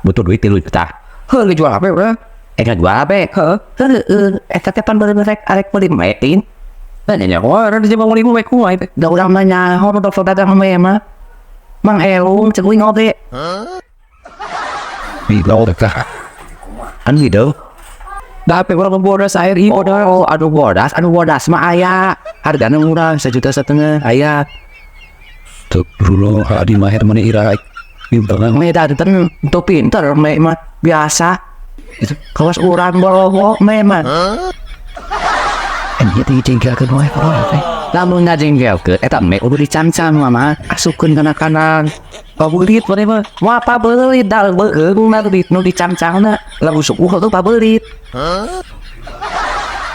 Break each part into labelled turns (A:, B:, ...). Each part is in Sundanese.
A: Butuh duit 3 juta.
B: Heuh, jual HP urang.
A: Eh, jual HP.
B: Heuh.
A: Heeh, eta teh pan bener rek arek meuli metin.
B: Nah, nya wah, ada jeung meuli we kumaha teh.
A: Da urang mah nyaho nu dagang mah mah. Mang Elung cek uing oge.
B: Gila teh.
A: Anu gitu.
B: Da HP urang bodas air ieu.
A: Oh, anu bodas mah aya. Hargana murah, 1,5 juta aya.
B: Tuh, bro, adi maher mana ira. Pinter.
A: Me da ten tuh pinter me mah biasa. Kawas urang boroho me mah.
B: Ini teh jengkelkeun wae kalau teh.
A: Lamun ngajengkelkeun eta me kudu dicancang mah asupkeun kana kanan.
B: Pabulit mana mah.
A: Wah, pabelit dal beuheung na di nu dicancangna. Lamun suku tuh pabelit.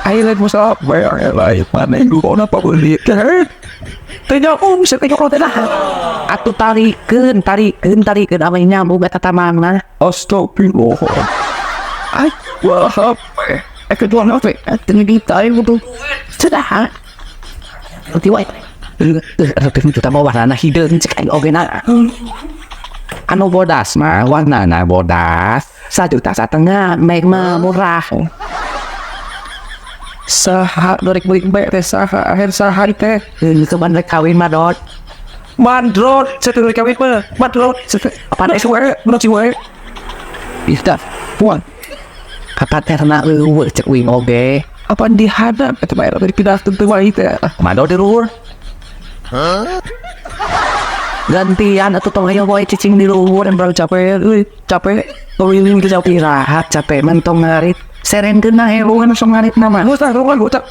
B: Ayo lain masalah bayar lain mana itu kau apa beli teh. Teh nyokong, saya teh nyokong teh lah.
A: Atuh tarikeun, tarikeun, tarikeun ame nyambung eta tamangna.
B: Astagfirullah. Ay, wah, apa? Eh, kedua apa?
A: Teu kita ieu tuh. Sudah. Nanti wae. Juta mah warnana hideung cek aing oge na. Anu bodas mah warnana bodas 1,5 juta mek mah murah.
B: Saha dorek beli bae teh saha akhir saha teh.
A: Itu ban rek kawin mah dot.
B: Mandrot, saya tuh kawin mah. Mandrot,
A: Apa
B: apa sih wae, menurut si wae.
A: Bisa.
B: Puan,
A: Kapaterna eueuh cek uing oge.
B: Apa dihadap eta mah dari pindah tentu wae teh.
A: Mando di luhur. Gantian atuh tong aya wae cicing di luhur.
B: Yang berapa capek, euy, capek. Keliling ke capek.
A: Istirahat capek mentong ngarit. Serenkeun na helungan sok ngarit na mah.
B: Gak usah, gak usah.